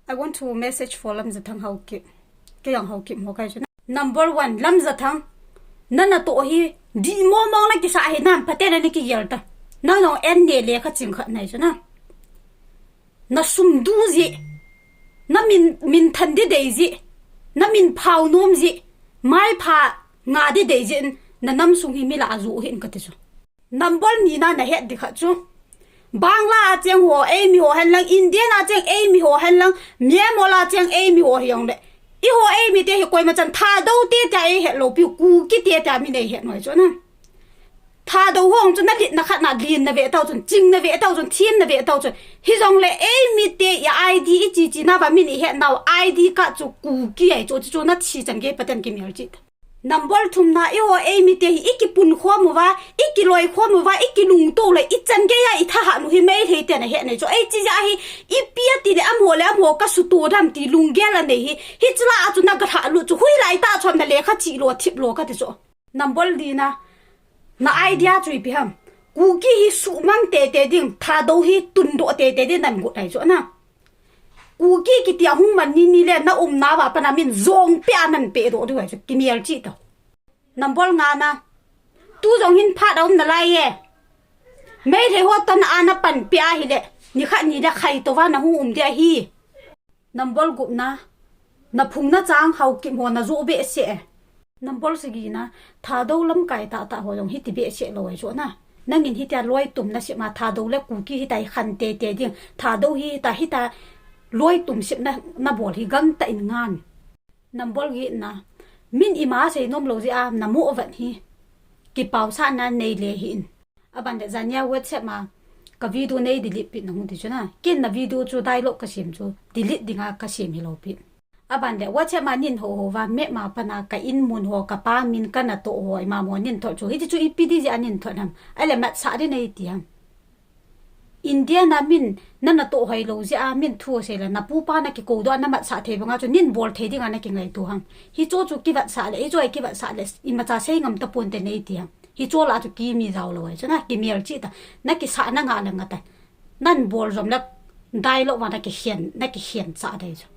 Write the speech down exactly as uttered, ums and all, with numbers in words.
I want to message for Lamjathang Haokip. Kei jong Haokip ho kahi chu na. Number one, Lamjathang. Nana toh hi, dih mong mong na kisa hi nam, phaten na kigel ta. Nang jong N A lekha ching khat nahi chu na. Na sum du ji. Na min, min than di dei ji. Na min phao nom ji. Mai pha nga di dei ji. Na nam sung hi mi la a ju hin kati chu. Number ni na na het di khat chu. Bangla a cheng ho, eimi ho hen lang, Indian a cheng eimi ho hen lang, Myanmar a cheng eimi ho hi jong le. I ho eimi te hi koima chan Thadou te tia ei het lou piu, Kuki te tia mi nei het noi chu na. Thadou ho chu na lit na khat na lin na ve tau chun, ching na ve tau chun, thim na ve tau chun. Hi jong le eimi te i I D i chi chi na va min i het nau I D card chu Kuki ahi chu, chu na thi chan gei phaten kimel chi ta. Number thum na, i ho eimi te hi, i kipun khom uva, i kiloi khom uva, i kilungto le, i chan gei a, i thahat nu hi Meitei te na het nei chu. Ei chi ja hi, i pi a ti le, amaho le, amaho ka suto dam ti lunggel a nei hi, hi chila a chu na ga thalut chu, hui lai ta chom na lekha chi lo, thip lo kati chu. Number li na, na idea chu ipi ham. Kuki hi sumang tete ding, Thadou hi tundoh tete ding nan got ahi chu na. Kuki kiti a hung man ni ni le na umna va pana min jong pe a nan pe doh diu ahi chu kimel chi ta. Number nga na. Tu jong hin phat a um nalai e. Meitei ho tan a na pan pe ahi le. Ni khat ni le khai to va na hung um dia hi. Number gup na. Na phung na chang Haokip ho na jo behseh e. Number sagi na, Thadou lamkai tah tah ho jong hiti behseh lou ahi chu na. Nangin hitia loi tum na sep ma Thadou le Kuki hitia i khan tete ding. Thadou hi hitia, hitia loi tum sep na, na bol hi gangtah in ngan. Number get na, min ima sei nom lou jeh a, na mo vat hi. Kipau sa na nei le hih in. Aban le jania WhatsApp ma ka video nei delete peh nang u ti chu na. Ken na video chu dialogue ka sem chu delete dinga ka sem hilou pi. Aban le WhatsApp ma nin ho ho va map ma pana ka in mun ho ka pa min ka natoh ho ima mo nin thot chu. Hiti chu ipi di jeh a nin thot ham. Ahile matsah di nei ti ham. India na min na natoh hoi lou jeh a min thu sei le na pu pa na kikou doh a na matsah thei banga chu nin bol thei dinga na kingaito ham. Hicho chu kivatsah le, hicho a kivatsah le, imacha sei ngam tapon te nei ti ham. Hicho la chu kimi jao lou ahi chu na, kimel chi ta. Na kisah na nga le nga ta. Nan bol jom le dialogue va na kikhen, na kikhen cha dei chu.